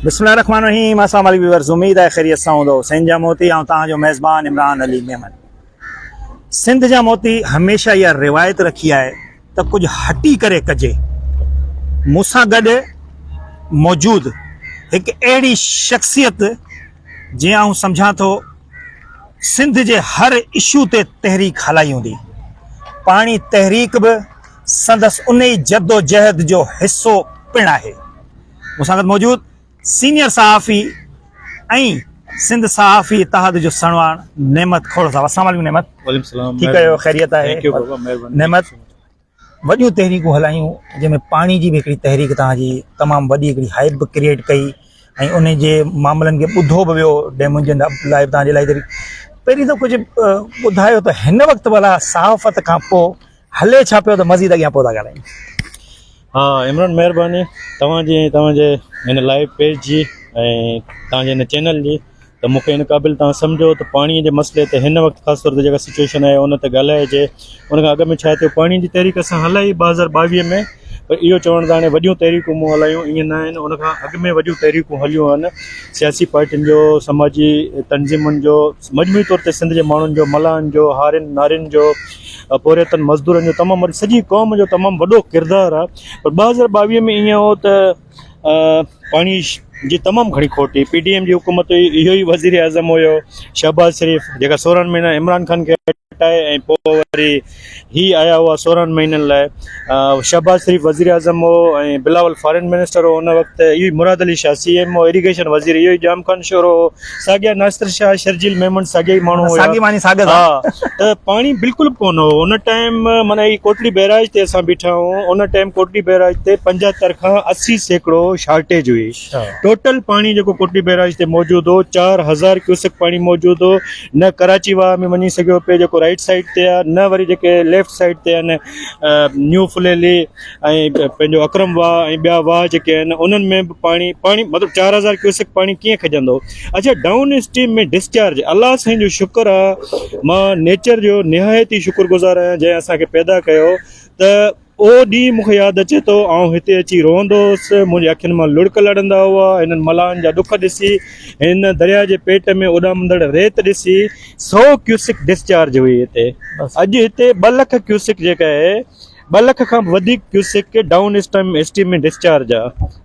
بسم الله الرحمن الرحيم اسلام عليڪم ويورز اميد آهي خيريت سان هوندو سنڌ جا موتي آئون توهان جو ميزبان عمران علي ميمن سنڌ جا موتي هميشه اها روايت رکي آهي ته ڪجهه هٽي ڪري ڪجي مون سان گڏ موجود هڪ اهڙي شخصيت جنهن آئون سمجهان ٿو سنڌ جي هر اشو تي تحريڪ هلائي هوندي. پاڻي تحريڪ به سندس انهي جدوجهد جو حصو پڻ آهي. مون سان گڏ موجود سينيئر صحافي ۽ سنڌ صحافي اتحاد جو سڻواڻ نعمت کوڙ صاحب. السلام عليڪم نعمت. وعليڪم السلام. ٺيڪ آهيو خيريت آهي؟ Thank you بابا مهرباني. نعمت وڏيون تحريڪون هلايون جنهن ۾ پاڻي جي به هڪڙي تحريڪ توهان جي تمام وڏي هڪڙي هائپ به ڪريئيٽ ڪئي ۽ ان جي معاملن کي ٻڌو به ويو ڊيمن جي لاء به توهان جي لاء تحريڪ پهرين ته ڪجهه ٻڌايو ته هن وقت ڀلا صحافت کان پوء هلي ڇا پيو ته مزيد اڳيان پوء ٿا ڳالهايون. ها عمران مهرباني توهان جي ۽ توهان جي هن لائيو پيج جي ۽ توهان جي هن چينل جي ته مون کي ان قابل توهان سمجهو ته پاڻي جي مسئلي تي هن وقت خاص طور تي جيڪا سچويشن آهي ان تي ڳالهائجي ان کان اڳ ۾ ڇا ٿيو پاڻي جي تحريڪ اسان هلائي 2022 ۾ پر اهو چوڻ ته هاڻي وڏيون تحريڪون مون هلايون ائين نه آهن ان کان اڳ ۾ وڏيون تحريڪون هليون آهن سياسي پارٽين جو سماجي تنظيمن جو مجموعي طور تي سنڌ جي ماڻهن جو ملاحن جو هارين نارين جو پورهيتن مزدورن جو تمام وڏي سڄي قوم جو تمام وڏو ڪردار آهي پر 2022 ۾ ائين هو ته پاڻي جي تمام گهڻي کوٽ هئي پي ڊي ايم جي حڪومت هئي اهو ئي وزير اعظم هيو شهباز شريف جيڪا سورهن مهينا عمران خان کي هٽائي ۽ پوء وري هي آيا هئا سورهن مهينن لاء شهباز شريف وزير اعظم هو ۽ بلاول فارن منسٽر هو ان وقت اهو ئي مراد علي شاهه سي ايم هو اريگيشن وزير اهو ئي ڄام خان شورو هو ساڳيا ناصر شاهه شرجيل ميمڻ ساڳيا ئي ماڻهو هيا ساڳي ماني ساڳ ها ته پاڻي بلڪل به ڪونه هو ان ٽائيم معنيٰ هي ڪوٽڙي بئراج تي اسان بيٺا آهيون ان ٽائيم ڪوٽڙي بئراج تي 75 کان 80% شارٽيج هئي ٽوٽل پاڻي جيڪو ڪوٽڙي بئراج تي موجود هو 4000 ڪيوسڪ پاڻي موجود هو نه ڪراچي واهه ۾ وڃي سگهيو پئي جيڪو رائيٽ سائيڊ تي آهي نه وري جيڪي ليفٽ سائيڊ تي آهن نيو ڦليلي ۽ پنهنجو اڪرم واهه ۽ ٻيا واهه جيڪي آهن انهن ۾ به پاڻي پاڻي مطلب 4000 ڪيوسڪ پاڻي ڪيئن کڄندو اڇا ڊائون اسٽريم ۾ ڊسچارج الله سائين جو شڪر آ مان نيچر جو نهايت ئي شڪر گذار آهيان جنهن اسان کي پيدا ڪيو ته او ڏينهن مونکي ياد اچي ٿو آئون هتي اچي روئندو هوس منهنجي اکين مان لڙڪ لڙندا هئا هنن ملاحن جا ڏک ڏسي هن درياء جي پيٽ ۾ اڏامندڙ ريت ڏسي سو ڪيوسڪ ڊسچارج هئي هتي اڄ هتي ٻه لک ڪيوسڪ جيڪا آهي ٻه لک کان به وڌيڪ ڪيوسڪ ڊائون اسٽريم ۾ ڊسچارج آ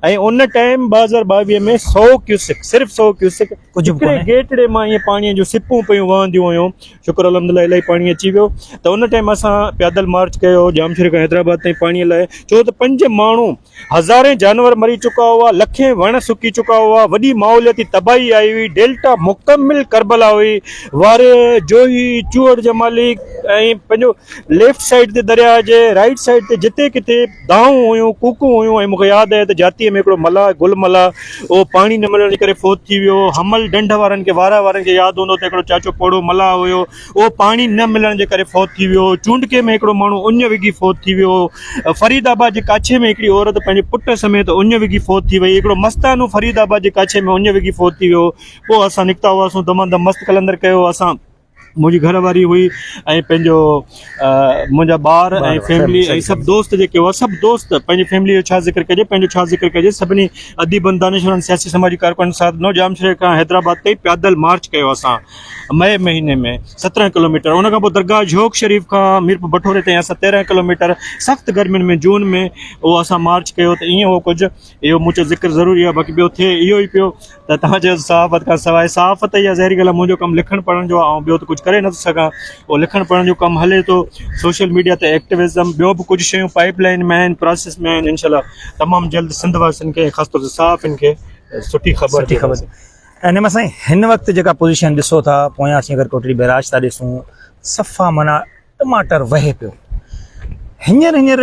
۽ ان ٽائيم 2022 ۾ 100 ڪيوسڪ صرف 100 ڪيوسڪ ڪجهه به هڪڙي ڪونهي. گيٽڙي مان ائين پاڻي جون سپون پيون وهنديون هيون شڪر الحمدلله الاهي پاڻي اچي ويو ته ان ٽائيم اسان پيادل مارچ ڪيو ڄامشوري کان حيدرآباد تائين پاڻي لاء ڇو ته پنج ماڻهو هزارين جانور مري چڪا هئا، لکين وڻ سڪي چڪا هئا، وڏي ماحولياتي تباهي آئي هئي، ڊيلٽا مڪمل ڪربلا هئي، واري، جوهي، چوهڙ جمالي ۽ پنهنجو ليفٽ سائيڊ تي درياهه جي رائيٽ سائيڊ تي جتي ڪٿي دانهون هيون، ڪوڪون هيون ۽ مونکي ياد آهي ته جاتيء ۾ هڪڙو ملاح گل ملاح اهو پاڻي نه ملڻ جي ڪري فوت ٿي ويو هو، حمل ڍنڍ وارن کي وارهه وارن کي ياد هوندو ته هڪڙو چاچو پوڙهو ملاح هيو اهو پاڻي نه ملڻ جي ڪري فوت ٿي ويو هو، چونڊڪي ۾ هڪڙو ماڻهو اڃ وگهي فوت ٿي ويو هو، فريد آباد جي ڪاڇي ۾ هڪڙي عورت پنهنجي پٽ سميت اڃ وگهي فوت ٿي وئي، هڪڙو مستانو فريد آباد جي ڪاڇي ۾ اڃ وگهي فوت ٿي ويو هو، پوء اسان نڪتا هئاسون دما دم مست قلندر ڪيو اسان منهنجي گهر واري هئي ۽ پنهنجو منهنجا ٻار ۽ فيملي ۽ سڀ دوست جيڪي هئا سڀ دوست پنهنجي فيملي جو ڇا ذڪر ڪجي پنهنجو ڇا ذڪر ڪجي سڀني اديبن دانشورن سياسي سماجي ڪارڪنن ساٿ ڏنو ڄامشوري کان حيدرآباد تائين پيادل مارچ ڪيو اسان مئي مهيني ۾ 17 ڪلوميٽر ان کان پوء درگاهه جهوڪ شريف کان ميرپور بٺوري تائين اسان 13 ڪلوميٽر سخت گرمين ۾ جون ۾ اهو اسان مارچ ڪيو ته ائين هو ڪجهه اهو مون چيو ذڪر ضروري آهي باقي ٻيو ٿئي اهو ئي پيو ته توهان چيو صحافت کان سواء صحافت ئي آهي ظاهري ڳالهه آهي منهنجو ڪم لکڻ پڙهڻ جو آهي آئون ٻيو ته ڪجهه ڪري نٿو سگهان اهو لکڻ پڙهڻ جو ڪم هلي ٿو سوشل ميڊيا تي ايڪٽوزم ٻيو به ڪجهه شيون پائپ لائن ۾ آهن پراسيس ۾ آهن انشاء الله تمام جلد سنڌ واسين کي خاص طور تي صحافين کي سٺي خبر سٺي خبر ۽ نعمت سائين هن وقت جيڪا پوزيشن ڏسو ٿا پويان اسين اگر ڪوٽڙي بئراج ٿا ڏسون صفا معنيٰ ٽماٽر وهي پيو هينئر هينئر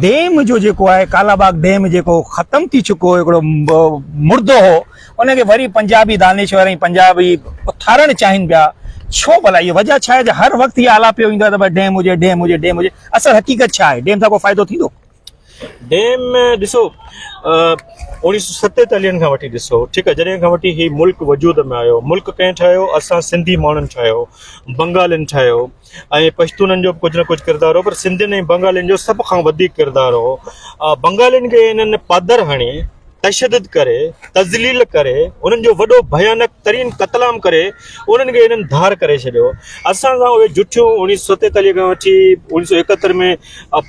ڊيم جو جيڪو آهي ڪالا باغ ڊيم جيڪو ختم ٿي چڪو هو هڪڙو مردو هو ان کي وري پنجابي دانشور ۽ پنجابي اٿارڻ چاهين پيا ڇو ڀلا اهو وجه ڇا آهي هر وقت اها آلا پيو ايندو آهي ته ڊيم هجي ڊيم هجي ڊيم هجي اصل حقيقت ڇا آهي ڊيم سان ڪو فائدو ٿيندو ڊيم ڏسو اوڻيهه سو ستيتاليهن کان وٺي ڏسو ٺيڪ آهي جڏهن کان وٺي هي ملڪ وجود ۾ آيو ملڪ ڪنهن ٺاهيو اسان سنڌي ماڻهن ٺاهيو بنگالين ٺاهيو ۽ پشتونن جو به ڪجهه نه ڪجهه ڪردار هو پر سنڌين ۽ بنگالين جو سڀ کان وڌيڪ ڪردار هو بنگالين کي هنن پادر هڻي تشدد ڪري، تذليل ڪري، انهن جو وڏو ڀيانڪ ترين قتلام ڪري انهن کي انهن ڌار ڪري ڇڏيو. اسان سان اهي جٺيون اوڻيهه سو ستيتاليهه کان وٺي اوڻيهه سو ايڪهتر ۾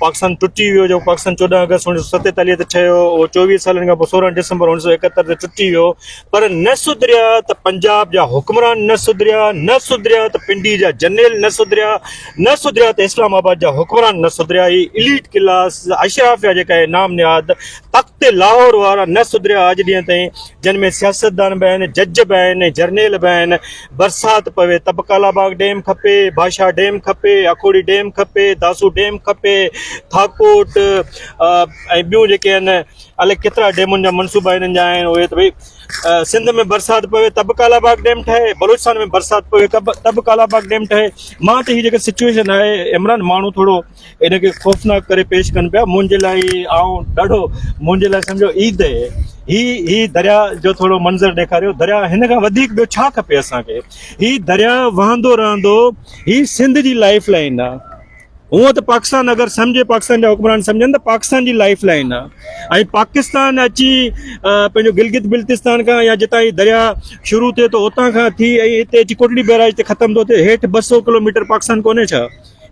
پاڪستان ٽٽي ويو جيڪو پاڪستان 14 آگسٽ اوڻيهه سو ستيتاليهه تي ٺهيو اهو 24 سالن کان پوء 16 ڊسمبر اوڻيهه سو ايڪهتر تي ٽٽي ويو پر نه سڌريا ته پنجاب جا حڪمران نه سڌريا، نه سڌريا ته پنڊي جا جنرل نه سڌريا، نه سڌريا ته اسلام آباد جا حڪمران نه سڌريا، هي اليٽ ڪلاس اشرافيا جيڪا آهي نام نهاد تخت لاهور وارا نه سڌريا اڄ ڏينهن تائين جن ۾ سياستدان به آهن جج به آهن ۽ جرنيل به آهن برسات پوي ته به ڪالا باغ ڊيم کپي ڀاشا ڊيم کپي اکوڙي ڊيم کپي داسو ڊيم کپي ٿاڪوٽ ۽ ٻيون جيڪي آهن الائي ڪيترا ڊيمن جا منصوبا هنن جا آهن اهي ته ڀئي سنڌ ۾ برسات پوي ته به ڪالا باغ ڊيم ٺهي بلوچستان ۾ برسات پوي ته به ڪالا باغ ڊيم ٺهي مان ته هي جيڪا سچويشن آهي عمران ماڻهو ٿورو ان کي خوفناڪ ڪري پيش ڪن پيا منهنجي لاء آئون ڏاڍو منهنجي لاء سمجهو عيد آهي هي هي دريا جو ٿورو منظر ڏيکاريو دريا هن کان وڌيڪ ٻيو ڇا کپي اسان کي هي دريا وهندو رهندو هي سنڌ جي لائف لائن آهي هونء ته پاڪستان اگر سمجهي پاڪستان جا حڪمران سمجهن ته پاڪستان جي لائف لائن آهي ۽ پاڪستان اچي پنهنجو گلگت بلتستان کان يا جتان هي دريا شروع ٿئي ٿو اتان کان ٿي ۽ هتي اچي ڪوٽڙي بئراج تي ختم ٿو ٿئي هيٺ 200 ڪلوميٽر پاڪستان ڪونهي ڇا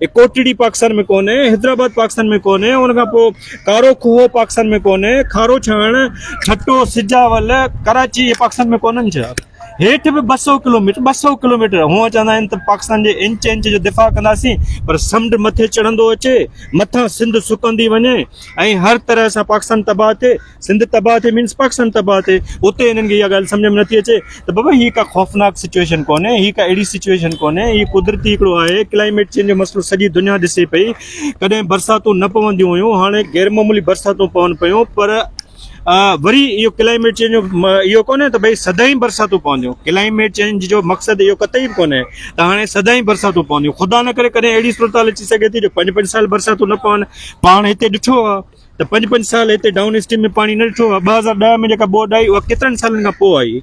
هي ڪوٽڙي پاڪستان ۾ ڪونهي حيدرآباد پاڪستان ۾ ڪونهي ان کان پوء ڪارو کوهو پاڪستان ۾ ڪونهي کارو ڇاڻ ٺٽو سجاول ڪراچي اهي پاڪستان ۾ ڪونهن ڇا هيٺ به 200 ڪلوميٽر 200 ڪلوميٽر هونء چوندا آهن ته پاڪستان جي انچ انچ جو دفاع ڪنداسين پر سمنڊ مٿي چڙهندو اچي مٿان سنڌ سڪندي وڃي ۽ هر طرح سان پاڪستان تباهه ٿئي سنڌ تباهه ٿئي مينس پاڪستان تباهه ٿئي اتي هنن کي اها ڳالهه سمجهه ۾ نٿي اچي ته بابا هي ڪا خوفناڪ سچويشن ڪونهي هي ڪا اهڙي سچويشن ڪونهي هي قدرتي هڪڙو آهي ڪلائميٽ چينج جو مسئلو سڄي دنيا ڏسي پئي ڪڏهن برساتون نه پونديون هيون هاڻي غير معمولي برساتون پون پيون پر وري اهو ڪلائميٽ چينج جو اهو ڪونهي ته ڀئي سدائين برساتون پونديون ڪلائميٽ چينج جو مقصد اهو قطعي به ڪونهي ته هاڻي سدائين برساتون پونديون خدا نه ڪري ڪڏهن اهڙي صورتحال اچي سگهي ٿي جو پنج پنج سال برساتون نه پون پاڻ هتي ڏٺو آهي ته پنج پنج سال هتي ڊائون اسٽريم ۾ پاڻي نه ڏٺو آهي 2010 ۾ جيڪا ٻوڏ آئي اها ڪيترن سالن کان پوء آئي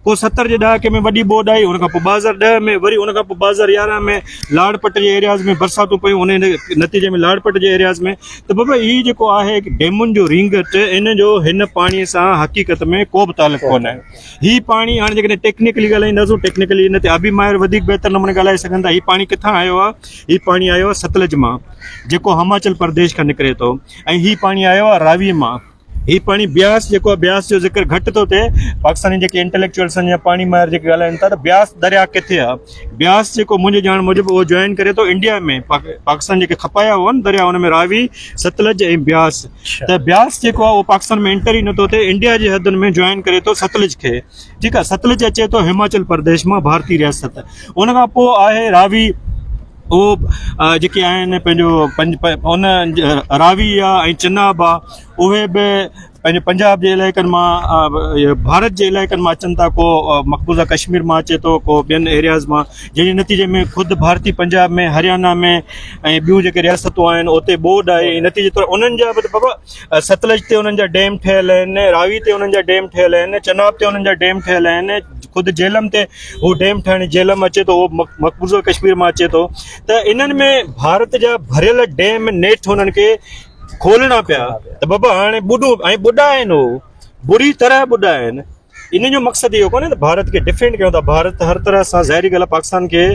پوء 70 جي ڏهاڪي ۾ وڏي ٻوڏ آئي، ان کان پوء 2010 ۾ وري ان کان پوء 2011 ۾ لاڙ پٽ جي ايرياز ۾ برساتون پيون ان نتيجي ۾ لاڙ پٽ جي ايرياز ۾ ته بابا هي جيڪو آهي ڊيمن جو رينگٽ ان جو هن پاڻي سان حقيقت ۾ ڪو به تعلق ڪونهي هي پاڻي هاڻي جيڪڏهن ٽيڪنيڪلي ڳالهائينداسون ٽيڪنيڪلي ان تي آبي ماهر وڌيڪ بهتر نموني ڳالهائي سگهن ٿا هي پاڻي ڪٿان آيو آهي هي پاڻي آيو آهي ستلج مان جيڪو هماچل پرديش کان نڪري ٿو ۽ هي پاڻي آيو آهي راوي مان هي پاڻي بياس جيڪو آهي بياس جو ذڪر گهٽ ٿو ٿئي پاڪستاني جيڪي انٽليڪچوئلس آهن يا پاڻي ماهر جيڪي ڳالهائن ٿا ته بياس دريا ڪٿي آهي بياس جيڪو منهنجي ڄاڻ موجب اهو جوائن ڪري ٿو انڊيا ۾ پاڪستان جيڪي کپايا هئا نه دريا ان ۾ راوي ستلج ۽ بياس ته بياس جيڪو آهي اهو پاڪستان ۾ انٽر ئي نٿو ٿئي انڊيا جي حدن ۾ جوائن ڪري ٿو ستلج کي ٺيڪ آهي ستلج اچي ٿو هماچل پرديش مان ڀارتي رياست ان کان پوء آهي راوي اهو جيڪي آهن پنهنجو ان راوي آ ۽ چناب آ اهي به پنهنجي پنجاب جي علائقن مان ڀارت جي علائقن مان اچن ٿا ڪو مقبوضه ڪشمير مان اچي ٿو ڪو ٻين ايرياز مان جنهن جي نتيجي ۾ خود ڀارتي پنجاب ۾ هريانا ۾ ۽ ٻيون جيڪي رياستون آهن اتي ٻوڏ آئي نتيجي طور انهن جا به بابا ستلج تي انهن جا ڊيم ٺهيل آهن راوي تي انهن جا ڊيم ٺهيل آهن چناب تي انهن جا ڊيم ٺهيل آهن خود جهلم تي هو ڊيم ٺاهڻ جهلم اچي ٿو اهو مقبوضه ڪشمير مان اچي ٿو ته انهن ۾ ڀارت جا ڀريل ڊيم نيٺ انهن کي کولڻا پيا ته بابا هاڻي ٻڏو ۽ ٻڏا آهن هو بري طرح ٻڏا آهن ان جو مقصد اهو ڪونهي ته ڀارت کي ڊفينڊ ڪيون ٿا ڀارت هر طرح سان ظاهري ڳالهه پاڪستان کي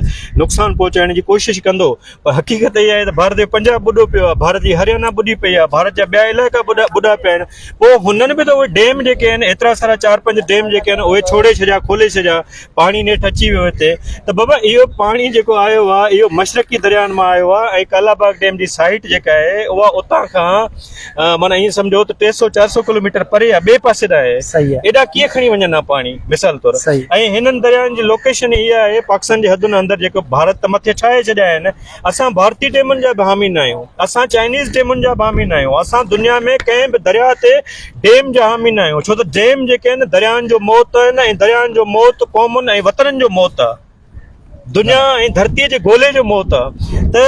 نقصان پهچائڻ جي ڪوشش ڪندو پر حقيقت اها آهي ته ڀارت جو پنجاب ٻڏو پيو آهي ڀارت جي هريانا ٻڏي پئي آهي ڀارت جا ٻيا علائقا ٻڏا ٻڏا پيا آهن پوء هنن به ته اهي ڊيم جيڪي آهن ايترا سارا چار پنج ڊيم جيڪي آهن اهي ڇوڙي ڇڏيا کولي ڇڏيا پاڻي نيٺ اچي ويو هتي ته بابا اهو پاڻي جيڪو آيو آهي اهو مشرقي دريائن مان آيو آهي ۽ ڪالا باغ ڊيم جي سائيٽ جيڪا آهي اها اتان کان معنيٰ ائين سمجهو ته ٽي سو چار سو ڪلوميٽر پري آهي ٻئي پاسي ڏانهن آهي صحيح آهي ايڏا ڪيئن کڻي وڃن ها پاڻي مثال طور صحيح ۽ هنن دريائن جي لوڪيشن اها آهي پاڪستان جي حدن اندر جيڪو ڀارت ته مٿي ٺاهي ڇڏيا آهن اسان ڀارتي ڊيمن جا به حامي نه آهيون، اسان چائنيز ڊيمن جا به حامي نه آهيون، اسان دنيا ۾ ڪنهن به درياهه تي ڊيم جا حامي نه آهيون، ڇو ته ڊيم جيڪي آهن درياهن جو موت آهن ۽ درياهن جو موت قومن ۽ وطنن جو موت آهي، دنيا ۽ ڌرتيء جي گولي جو موت آهي ته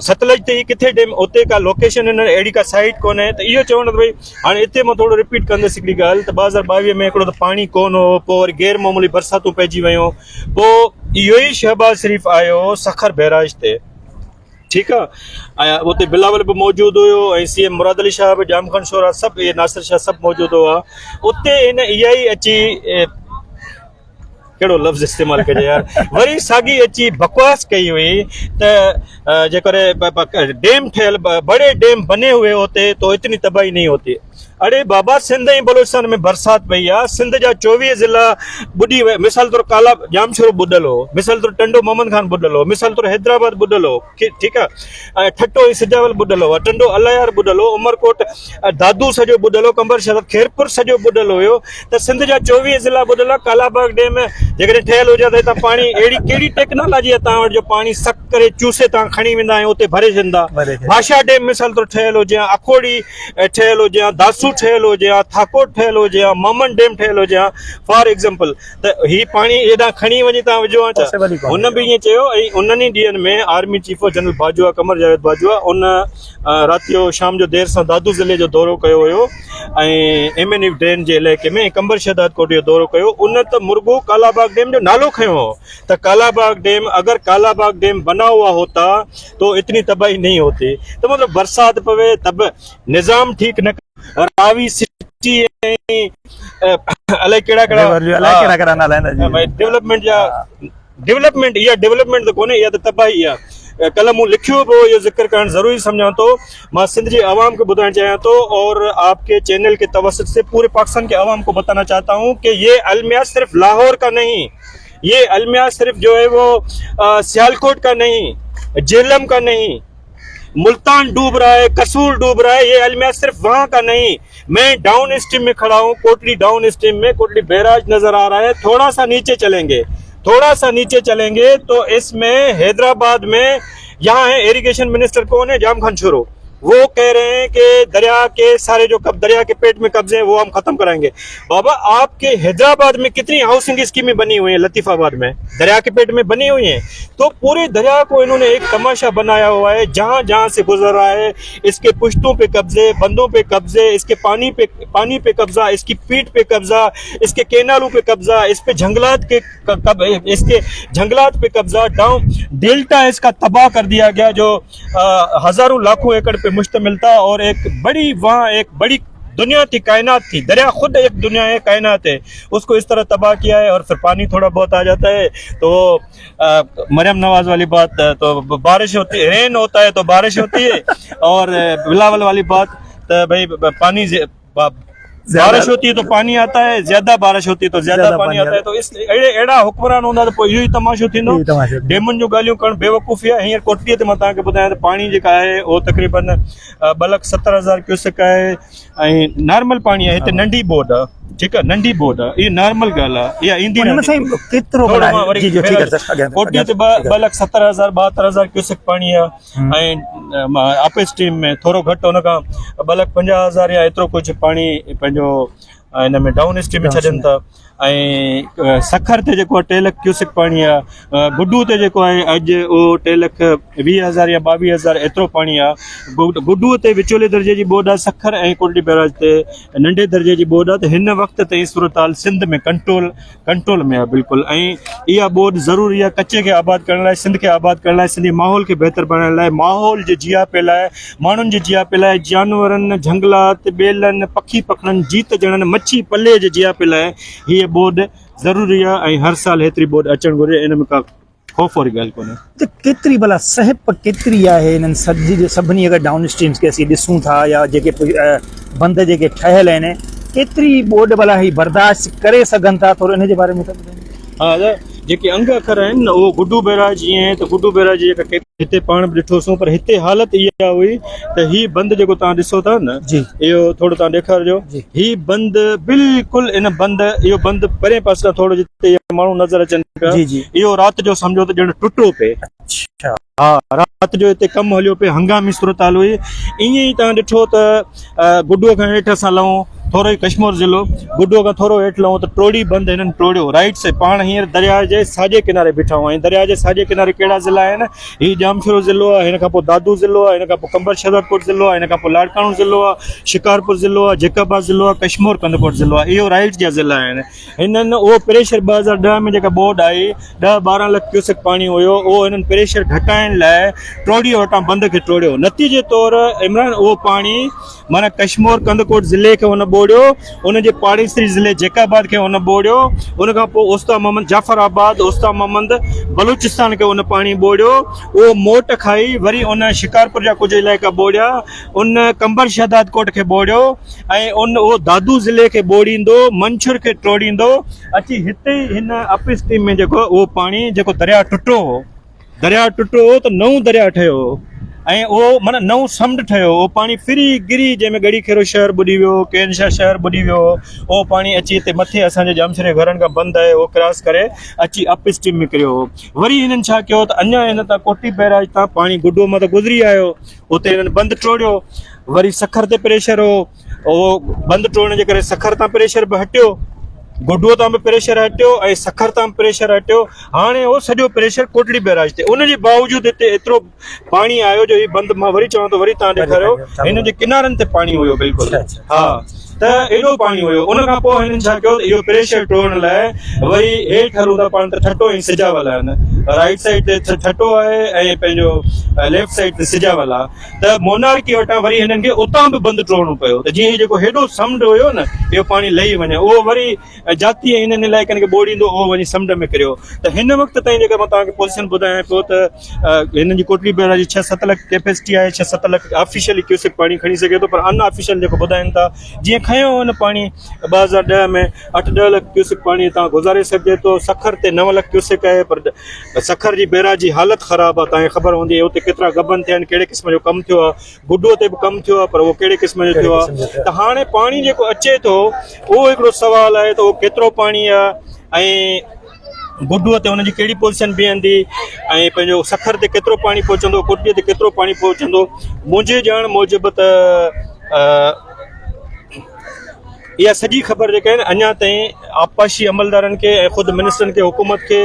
ستلج تي هي ڪٿي ڊيم اتي ڪا لوڪيشن هن اهڙي ڪا سائيٽ ڪونهي ته اهو چوڻ ته ڀئي هاڻي اتي مان ٿورو رپيٽ ڪندس هڪڙي ڳالهه ته 2022 ۾ هڪڙو ته پاڻي ڪونه هو پوء وري غير معمولي برساتون پئجي ويون پوء اهو ئي شهباز شريف آيو سکر بئراج تي ٺيڪ آ ۽ اتي بلاول به موجود هيو ۽ سي ايم مراد علي شاهه به ڄام خان شورا سڀ اهي ناصر شاهه سڀ موجود هئا اتي هن اها ئي اچي ڪهڙو لفظ استعمال ڪجي يار وري ساڳي اچي بڪواس ڪئي هئي ته جيڪڏهن ڊيم ٺهيل بڙي ڊيم بني هئي هوتي تو اتني تباهي نہیں هوتي اڙي بابا سنڌ ۽ بلوچستان ۾ برسات پئي آ سنڌ جا 24 ضلع ٻڏي ويا مثال طور ڪالا ڄامشورو ٻڏل هو مثال طور ٽنڊو محمد خان ٻڏل هو مثال طور حيدرآباد ٻڏل هو ٺيڪ آ ۽ ٺٽو ۽ سجاول ٻڏل هو ٽنڊو الايار ٻڏل هو عمرڪوٽ دادو سڄو ٻڏل هو قمبر شهزاد خيرپور سڄو ٻڏل هيو ته سنڌ جا 24 ضلع ٻڏل هئا ڪالا باغ ڊيم جيڪڏهن ٺهيل هجي ها ته هتان پاڻي اهڙي ڪهڙي ٽيڪنالاجي آهي توهان وٽ جو پاڻي سڪ ڪري چوسي توهان کڻي ويندا ۽ اتي ڀري ڇڏيندا ڀاشا ڊيم مثال طور ٺهيل هجي ها اکوڙي ٺهيل هجي ها داسو ٺهيل هجي ها ٿاڪوٽ ٺهيل هجي ها مامن ڊيم ٺهيل هجي ها فار ايگزامپل ته هي پاڻي هيڏانهن کڻي وڃي توهان وجهو ها ڇا هن به ائين چيو ۽ انهن ئي ڏينهن ۾ army chief general Bajwa Qamar Javed Bajwa ان رات جو شام جو دير سان دادو ضلعي جو دورو ڪيو هيو ۽ ايم اين ايف ڊرين جي علائقي ۾ قمبر شهداد ڪوٽ جو دورو ڪيو ان ته مرڳو ڪالا باغ ڊيم جو نالو کنيو هو ته ڪالا باغ ڊيم اگر ڪالا باغ ڊيم بنا هوا هوتا تو اتني تباهي نہیں هوتي ته مطلب برسات پوي ته به نظام ٺيڪ نه راوي سٽي ۽ الائي ڪهڙا ڪهڙا الائي ڪهڙا ڪهڙا نالا آهن ڊولپمينٽ جا ڊولپمينٽ اها ڊولپمينٽ ته ڪونهي اها ته تباهي آهي ڪلهه مون لکيو به اهو ذڪر ڪرڻ ضروري سمجهان ٿو مان سنڌ جي عوام کي ٻڌائڻ چاهيان ٿو اور آپ ڪي چينل ڪي توسط سي پوري پاڪستان ڪي عوام کو بتانا چاهتا هون ڪي يه الميا صرف لاهور کا نہیں يه الميا صرف جو هي وو سيالڪوٽ کا نہیں جهلم کا نہیں ملتان ڈوب رہا ہے قصور ڈوب رہا ہے یہ المیا صرف وہاں کا نہیں میں ڈاؤن اسٹریم میں کھڑا ہوں کوٹلی ڈاؤن اسٹریم میں کوٹلی بیراج نظر آ رہا ہے تھوڑا سا نیچے چلیں گے تھوڑا سا نیچے چلیں گے تو اس میں حیدرآباد میں یہاں ہے ایریگیشن منسٹر کون ہے جام خان شورو وہ کہہ رہے ہیں کہ دریا کے سارے جو دریا کے پیٹ میں قبضے ہیں وہ ہم ختم کرائیں گے بابا آپ کے حیدرآباد میں کتنی ہاؤسنگ اسکیمیں بنی ہوئی ہیں لطیف آباد میں دریا کے پیٹ میں بنی ہوئی ہیں تو پورے دریا کو انہوں نے ایک تماشا بنایا ہوا ہے جہاں جہاں سے گزر رہا ہے اس کے پشتوں پہ قبضے بندوں پہ قبضے اس کے پانی پہ پانی پہ قبضہ اس کی پیٹ پہ قبضہ اس کے کینالوں پہ قبضہ اس پہ جنگلات کے اس کے جنگلات پہ قبضہ ڈاؤن ڈیلٹا اس کا تباہ کر دیا گیا جو ہزاروں لاکھوں ایکڑ پہ مشتمل تھا اور ایک بڑی وہاں ایک بڑی دنیا تھی کائنات تھی دریا خود ایک دنیا ہے کائنات ہے اس کو اس طرح تباہ کیا ہے اور پھر پانی تھوڑا بہت آ جاتا ہے تو مریم نواز والی بات تو بارش ہوتی رین ہوتا ہے تو بارش ہوتی ہے اور بلاول والی بات تو بھائی پانی بارش ہوتی ہے تو پانی آتا ہے زیادہ بارش ہوتی ہے تو زیادہ پانی آتا ہے تو اس اهڙا حڪمران هوندا ته پوء اهو ئي تماشو ٿيندو ڊيمن جون ڳالهيون ڪرڻ بيوقوفي آهي هينئر ڪوٽڙي تي مان توهان کي ٻڌايان ته پاڻي جيڪا آهي اهو تقريبن ٻه لک 70000 ڪيوسڪ آهي ۽ نارمل پاڻي آهي هتي ننڍي ٻوڏ آهي ٺيڪ آهي ننڍي ٻوڏ آهي اها نارمل ڳالهه آهي اها ايندي رهندي ڪوٽڙي تي ٻه لک 70000 72000 ڪيوسڪ پاڻي آهي ۽ اپ اسٽريم ۾ ٿورو گهٽ ان کان ٻه لک پنجاهه هزار يا ايترو ڪجهه پاڻي پنهنجو ان ۾ ڊائون اسٽريم ۾ ڇڏين ٿا ۽ سکر تي جيڪو آهي ٽي لک ڪيوسڪ پاڻي آهي گڊو تي جيڪو آهي اڄ اهو ٽي لک ويهه هزار يا ٻاويهه هزار ايترو پاڻي آهي گڊو تي وچولي درجي جي ٻوڏ آهي سکر ۽ ڪوٽڙي بئراج تي ننڍي درجي جي ٻوڏ آهي ته هن وقت تائين صورتحال سنڌ ۾ ڪنٽرول ڪنٽرول ۾ آهي بلڪل ۽ اها ٻوڏ ضروري آهي ڪچي کي آباد ڪرڻ لاء سنڌ کي آباد ڪرڻ لاء سنڌي ماحول کي بهتر بڻائڻ لاء ماحول جي جياپي لاء ماڻهن جي جياپي لاء جانورن جهنگلات ٻيلن پکي پکڻن جيت جڻن مڇي پلي جي جياپي لاء هيء ٻوڏ ضروري آهي ۽ هر سال هيتري ٻوڏ اچڻ گهرجي ان ۾ ڪا خوف واري ڳالهه ڪونهي. ته ڪيتري ڀلا سهپ ڪيتري آهي انهن سڄي جي سڀني اگر ڊائون اسٽريمز کي اسين ڏسون ٿا يا جيڪي بند جيڪي ٺهيل آهن ڪيتري ٻوڏ ڀلا هي برداشت ڪري سگهن ٿا ٿورو ان جي باري ۾ ٿا ٻڌايو. ها ادا جيڪي انگ اکر آهن نه اهو گڊو بئراج ائين آهي ته گڊو بئراج جي جيڪا هتي پاڻ به ڏٺوسون پر هتي حالت اها هئي ته هي بند جيڪو توهان ڏسو ٿا نه جي اهو ٿورو توهان ڏيکارجو هي بند بلڪل ان بند اهو بند پرين پاسي کان ٿورو جتي اهي ماڻهو نظر اچن پيا جي جي اهو رات جو سمجهو ته ڄڻ ٽٽو پئي اڇا ها رات جو هتي ڪم هليو پئي هنگامي صورتحال هئي ائين ئي توهان ڏٺو ته گڊوء کان هيٺ اسان لهون ٿورو ئي ڪشمور ضلعو گڊوء کان ٿورو هيٺ لهون ته ٽوڙي بند هنن ٽوڙيو رائيٽ سائيڊ پاڻ هينئر درياء جي ساڄي ڪناري بيٺا آهيون ۽ درياء جي ساڄي ڪناري ڪهڙا ضلعا آهن هي ڄامشورو ضلعو آهي هن کان پوء دادو ضلعو آهي هن کان پوء قمبر شهدادڪوٽ ضلعو آهي هن کان پوء لاڙڪاڻو ضلعو آهي شڪارپور ضلعو آهي جيڪب آباد ضلعو آهي ڪشمور ڪنڌڪوٽ ضلعو آهي اهو رائيٽ جا ضلعا آهن هنن اهو پريشر 2000. 2010 ۾ جيڪا ٻوڏ آئي 10 12 لک ڪيوسڪ پاڻي هيو اهو هنن پريشر گهٽائڻ لاء ٽوڙي وٽان بند کي ٽوڙيو نتيجي طور عمران اهو پاڻي معنيٰ ڪشمور ڪنڌڪوٽ ضلعي کي هن ٻوڙيو، ان جي پاڙيسري ضلعي جيڪب آباد کي هن ٻوڙيو، ان کان پوء اوستا محمد جعفر آباد، اوستا محمد بلوچستان کي هن پاڻي ٻوڙيو، اهو موٽ کائي وري ان شڪارپور جا ڪجهه علائقا ٻوڙيا، ان قمبر شهدادڪوٽ کي ٻوڙيو ۽ ان اهو دادو ضلعي کي ٻوڙيندو، منڇر کي ٽوڙيندو اچي هتي ئي هن اپ اسٽريم ۾ جيڪو اهو پاڻي جيڪو درياء ٽٽو هو. درياء ٽٽو هو ته نئون درياء ٺهيو هو ۽ اهو معنيٰ نئون سمنڊ ٺهيو هو. اهو پاڻي ڦري گري جنهن ۾ ڳڙهي خيرو شهر ٻڏي ويو، ڪين شاهه شهر ٻڏي ويو هو. اهو پاڻي اچي هتي مٿي اسان جي ڄامشوري گهرن کان بند آهي اهو ڪراس ڪري اچي اپ اسٽريم ۾ ڪريو هو. وري هنن ڇا ڪيو ته اڃا هن تان ڪوٽي بئراج تان پاڻي گڊو مان ته گذري آيو اتي هنن بند ٽوڙيو وري سکر تي پريشر هو. اهو بند ٽوڙڻ جي ڪري سکر تان پريشر به هٽيو گڊو تان به پريشر هٽيو ۽ سکر تان به پريشر هٽيو هاڻي اهو سڄو پريشر ڪوٽڙي بئراج تي ان جي باوجود هتي ايترو پاڻي آيو جو هي بند مان وري چوان ٿو وري تان ڏيکاريو هن جي ڪنارن تي پاڻي هيو بلڪل ها ته ايڏو پاڻي هيو ان کان پوء هنن ڇا ڪيو ته اهو پريشر ٽوڙڻ لاء وري هيٺ هلون ٿا پاڻ ته ٺٽو ۽ سجاول آهن رائيٽ سائيڊ تي ٺٽو آهي ۽ پنهنجو ليفٽ سائيڊ تي سجاول آهي ته مونارڪي وٽان وري هنن کي اتان به بند ٽوڙڻو پيو ته جيئن هي جيڪو هيڏو سمنڊ هيو نه اهو پاڻي لهي وڃي اهو وري جاتي ۽ هنن علائقن کي ٻوڙيندو اهو وڃي سمنڊ ۾ ڪريو ته هن وقت تائين جيڪا مان توهان کي پوزيشن ٻڌايان پيو ته هنن جي ڪوٽڙي بئراج جي ڇهه ست لک ڪيپيسٽي آهي ڇهه ست لک آفيشلي ڪيوسڪ پاڻي کڻي سگهي ٿو پر ان آفيشل جيڪو ٻڌائين ٿا جيئن کنيو هو نه پاڻي 2010 ۾ اٺ ڏهه لک ڪيوسڪ پاڻي هتان گذاري سگهجي ٿو سکر تي نو لک ڪيوسڪ آهي پر سکر جي بئراج جي حالت خراب آهي توهان کي خبر هوندي اتي ڪيترا غبن ٿيا آهن ڪهڙي قسم جو ڪم ٿيو آهي گڊو تي به ڪم ٿيو آهي پر اهو ڪهڙي قسم جو ٿيو آهي ته هاڻي پاڻي جيڪو اچي ٿو اهو هڪڙو سوال آهي ته اهو ڪيترو پاڻي آهي ۽ گڊو تي ان جي ڪهڙي پوزيشن بيهندي ۽ پنهنجو سکر تي ڪيترو پاڻي پهچندو ڪوٽڙي تي ڪيترو پاڻي پهچندو منهنجي ڄاڻ موجب ته اها سڄي خبر جيڪا آهي اڃا تائين آبپاشي عملدارن کي ۽ خود منسٽرن کي حڪومت کي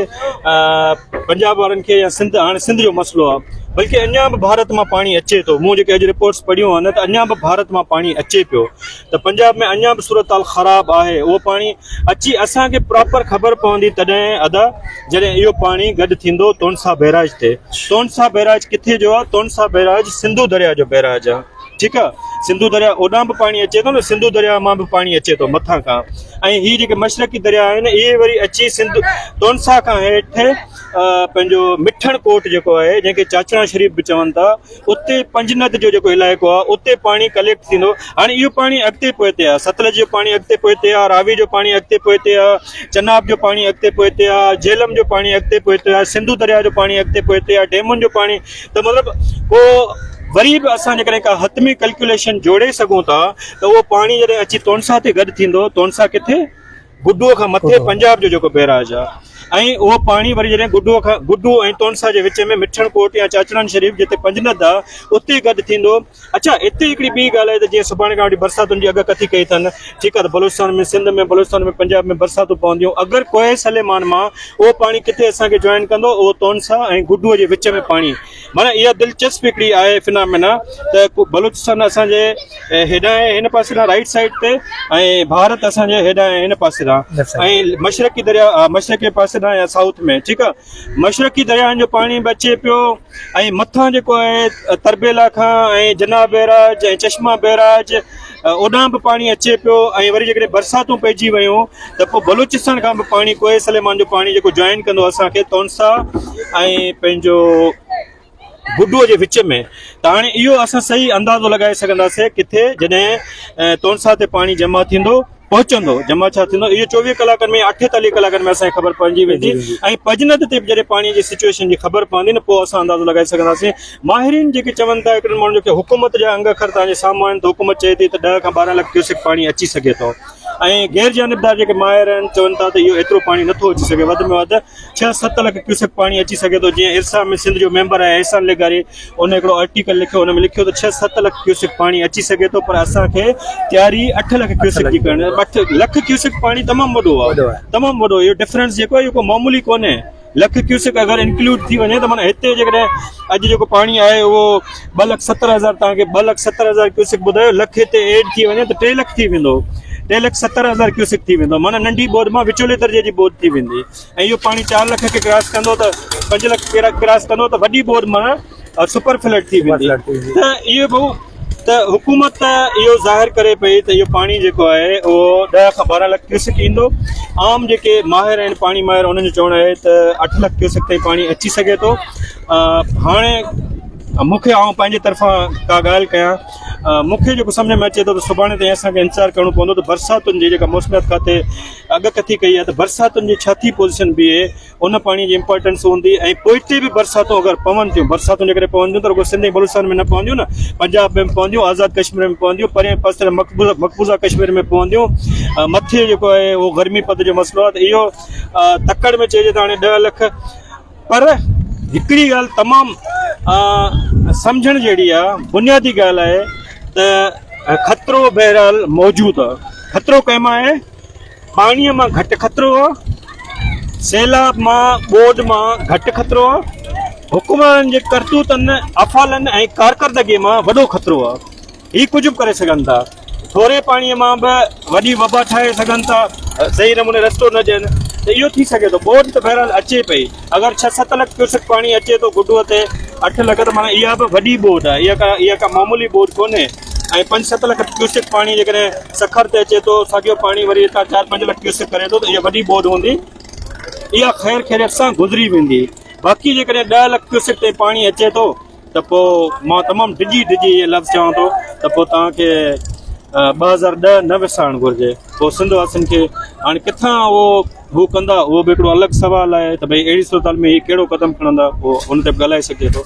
پنجاب وارن کي يا سنڌ هاڻي سنڌ جو مسئلو آهي بلڪه اڃا به ڀارت مان پاڻي اچي ٿو مون جيڪي اڄ رپورٽس پڙهيون آهن ته اڃا به ڀارت مان پاڻي اچي پيو ته پنجاب ۾ اڃا به صورتحال خراب آهي اهو پاڻي اچي اسان کي پراپر خبر پوندي تڏهن ادا جڏهن اهو پاڻي گڏ ٿيندو تونسا بئراج تي تونسا بئراج ڪٿي جو آهي تونسا بئراج سنڌو درياء جو بئراج آهي ٺيڪ آ سنڌو درياء اوڏانهن به پاڻي اچي ٿو نه سنڌو درياء مان به پاڻي اچي ٿو مٿان کان ۽ هي جيڪي مشرقي درياء آهن اهي وري اچي سنڌ تونسا کان هيٺ پنهنجو مٺڻ ڪوٽ جيڪو آهي جنهن کي چاچڙا شريف به چون ٿا اتي پنجند جو جيڪو علائقو آهي اتي پاڻي ڪليڪٽ ٿيندو هاڻي اهو پاڻي اڳتي پوئتي آهي ستلج جو پاڻي اڳتي پوئتي آهي راوي جو پاڻي اڳتي پوئتي آهي چناب جو پاڻي اڳتي پوئتي آهي جهلم جو پاڻي اڳتي پوئتي آهي سنڌو درياء جو پاڻي اڳتي پوئتي آهي ڊيمن جو پاڻي ته مطلب ڪو وري به اسان جيڪڏهن ڪا حتمي ڪلڪيوليشن جوڙي سگهون ٿا ته اهو پاڻي جڏهن اچي تونسا تي گڏ ٿيندو تونسا ڪٿي گڊوء کان مٿي پنجاب جو جيڪو بئراج آهي ۽ اهو پاڻي وري جڏهن گڊوء کان گڊو ۽ تونسا جي وچ ۾ مٺڻ ڪوٽ يا چاچڙن شريف جتي پنجند آهي اتي گڏ ٿيندو اڇا اتي هڪڙي ٻي ڳالهه آهي ته جيئن سڀاڻي کان وٺي برساتن جي اڳڪٿي ڪئي اٿن ٺيڪ آهي ته بلوچستان ۾ سنڌ ۾ بلوچستان ۾ پنجاب ۾ برساتون پونديون اگر ڪوهه سليمان مان اهو پاڻي ڪٿي اسان کي جوائن ڪندو اهو تونسا ۽ گڊوء جي وچ ۾ پاڻي معنيٰ اها دلچسپ هڪڙي آهي فنامينا ته بلوچستان اسان جي هيڏانهن هن پاسي ڏانهن رائيٽ سائيڊ تي ۽ ڀارت اسان جي هيڏانهن هن پاسي ڏانهن ۽ مشرقي دريا مشرقي پاسي ڏانهن يا سائوٿ ۾ ٺيڪ آهي مشرقي دريائن جو پاڻي به اچي پيو ۽ مٿان جيڪو آهي تربيلا کان ۽ جناح بئراج ۽ چشما بئراج اوڏانهن به پاڻي اچي پيو ۽ وري جيڪڏهن برساتون پئجي ويون ته پوء بلوچستان کان به پاڻي ڪوهه سليمان جو پاڻي جيڪو جوائن ڪندو اسان کي تونسا ۽ پنهنجو گڊوء جي وچ ۾ ته هاڻي اهو اسان صحيح اندازو لڳائي سگهنداسين ڪٿي جڏهن تونسا تي پاڻي جمع ٿيندو پهچندو جمع ڇا ٿيندو اهو 24 ڪلاڪن ۾ 48 ڪلاڪن ۾ اسان کي خبر پئجي ويندي ۽ پجند تي به جڏهن پاڻي جي سچويشن جي خبر پوندي نه پوء اسان اندازو لڳائي سگهنداسين ماهرين جيڪي چون ٿا هڪڙن ماڻهن جو ڪي حڪومت جا انگ اکر توهان جي سامهون آهن ته حڪومت چئي ٿي ته 10 کان 12 لک ڪيوسڪ پاڻي اچي سگهي ٿو ۽ غير جانبدار جيڪي ماهر آهن چون ٿا ته اهو ايترو پاڻي نٿو اچي سگهي وڌ ۾ وڌ ڇهه ست لک ڪيوسڪ پاڻي اچي سگهي ٿو جيئن ارسا ۾ سنڌ جو ميمبر آهي احسان لغاري ان هڪڙو آرٽيڪل لکيو ان ۾ لکيو ته ڇهه ست لک ڪيوسڪ پاڻي اچي سگهي ٿو پر اسان کي تياري اٺ لک ڪيوسڪ جي ڪرڻ اٺ لک ڪيوسڪ پاڻي تمام وڏو آهي تمام وڏو اهو ڊفرنس جيڪو آهي اهو ڪو معمولي ڪونهي لک ڪيوسڪ اگر انڪلوڊ ٿي وڃي ته معنيٰ هتي جيڪڏهن اڄ جيڪو پاڻي آهي اهو ٻه لک ستر هزار توهان کي ٻه لک ستر هزار ڪيوسڪ ٻڌايو لک هتي ايڊ ٿي وڃي ته ٽي لک ٿي ويندو 3,70,000 ڪيوسڪ ٿي ويندو، معنيٰ ننڍي ٻوڏ مان وچولي درجي جي ٻوڏ ٿي ويندي ۽ اهو پاڻي 4 لک کي ڪراس ڪندو ته 5 لک ڪراس ڪندو ته وڏي ٻوڏ معنيٰ سپر فلڊ ٿي ويندي. ته اهو ڀائو ته حڪومت اهو ظاهر ڪري پئي ته اهو پاڻي جيڪو آهي اهو 10 کان 12 لک ڪيوسڪ ايندو. عام جيڪي ماهر آهن پاڻي ماهر انهن جو چوڻ آهي ته 8 لک ڪيوسڪ تائين پاڻي اچي سگهي ٿو. هاڻي مون کي آئون پنهنجي طرفان ڪا ڳالهه ڪيان، مون کي جيڪو سمجهه ۾ اچي ٿو ته سڀاڻي تائين اسان کي انتظار ڪرڻو پوندو ته برساتن جي جيڪا موسميات کاتي اڳڪٿي ڪئي آهي ته برساتن جي ڇا ٿي پوزيشن بيهي، ان پاڻي جي امپارٽنس هوندي ۽ پوئتي به برساتون اگر پون ٿيون، برساتون جيڪڏهن پون ٿيون ته رڳو سنڌ ۽ بلوچستان ۾ نه پونديون نه، پنجاب ۾ به پونديون، آزاد ڪشمير ۾ پونديون، پرين پاسي مقبوضه ڪشمير ۾ پونديون، مٿي جيڪو آهي اهو گرمي پد جو مسئلو آهي ته اهو تڪڙ ۾ چئجي ته هاڻي 10 لک، پر هڪڙي ڳالهه تمام سمجهڻ جهڙي آهي، بنيادي ڳالهه آهي ته خطرو بهرحال موجود آهي. خطرو ڪنهن مان آهي؟ پاڻيء مان گهٽ خطرو آ، سيلاب مان، ٻوڏ مان گهٽ خطرو آ، حڪمرانن جي ڪرتوتن، افعالن ۽ ڪارڪردگيء مان وڏو خطرو آ. هي ڪجهه به ڪري سگهن ٿا. ٿوري پاڻيء مان به وڏي وبا ٺاهي سگهن ٿا. صحيح نموني رستو نه ڏين ته اهو ٿي سگهي ٿو. ٻوڏ ته بهرحال اچي پئي. اگر ڇهه ست لک ڪيوسڪ پاڻي اچي ٿو گڊوء تي 8 لک ته معنيٰ اها به وڏي ٻوڏ آهي. اها ڪا معمولي ٻوڏ ڪونهي. ۽ پنج ست لک ڪيوسڪ پاڻي جيڪڏهن سکر تي اچي ٿو، ساڳيو پاڻي وري هتان چار پنج لک ڪيوسڪ ڪري ٿو ته اها وڏي ٻوڏ هوندي. اها خير خيريت سان گذري ويندي. باقي جيڪڏهن 10 لک ڪيوسڪ تائين پاڻي اچي ٿو ته پوء مان تمام ڊڄي ڊڄي اهي لفظ چوان ٿو ته پوء توهان کي 2010 نه وسارڻ گهرجي. پوء سنڌ واسين کي هاڻي ڪٿان اهو هو ڪندا اهو به هڪڙو الڳ سوال آهي ته ڀئي اهڙي صورتحال ۾ هي ڪهڙو قدم کڻندا اهو ان تي به ڳالهائي سگهجي ٿو.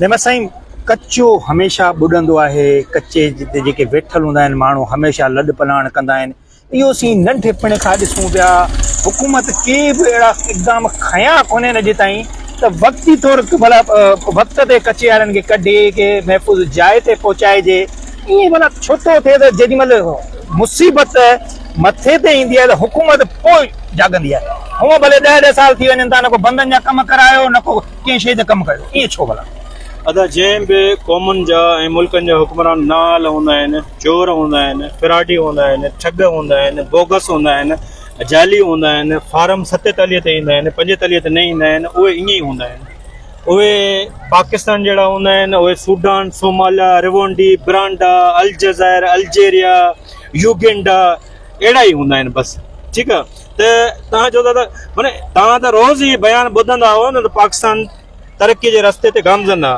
نعمت سائين ڪچو هميشه ٻڏندو آهي، ڪچي تي جيڪي ويٺل هوندا آهن ماڻهو هميشه لڏ پلاڻ ڪندا آهن، اهو اسين ننڍپڻ کان ڏسون پيا، حڪومت ڪي به اهڙا اقدام کنيا ڪونهن اڄ تائين ته وقتي طور ڀلا وقت تي ڪچي وارن کي ڪڍي ڪنهن محفوظ جاء تي پهچائجي، ائين ڀلا ڇو ٿو ٿئي ته جيڏي مهل مصيبت مٿي تي ايندي آهي ته حڪومت پوء جاڳندي آهي، هونء ڀلي ڏهه ڏهه سال ٿي وڃن ٿا نه ڪو بندن جا ڪم ڪرايو نه ڪو ڪنهن شيء جا ڪم ڪيو، ائين ڇو ڀلا؟ ادا جنهن به قومن جا ۽ ملڪن جا حڪمران نااهل هوندا آهن، چور هوندا آهن، فراڊي هوندا آهن، ٺڳ هوندا آهن، بوگس هوندا آهن، جعلي هوندا آهن، فارم 47 تي ايندا آهن، 45 تي نه ايندا آهن، اهي ائين ئي هوندا آهن. اهي پاڪستان جهڙا هوندا آهن، اهي سوڊان، صوماليا، رونڊي، برانڊا، الجزائر، الجيريا، يوگينڊا اهڙا ئي هوندا آهن بس ٺيڪ آهي ته توهان چئو ٿا ته معنيٰ توهان ته روز هي بيان ٻڌندا هئو نه ته پاڪستان ترقي جي رستي تي گامزن آ،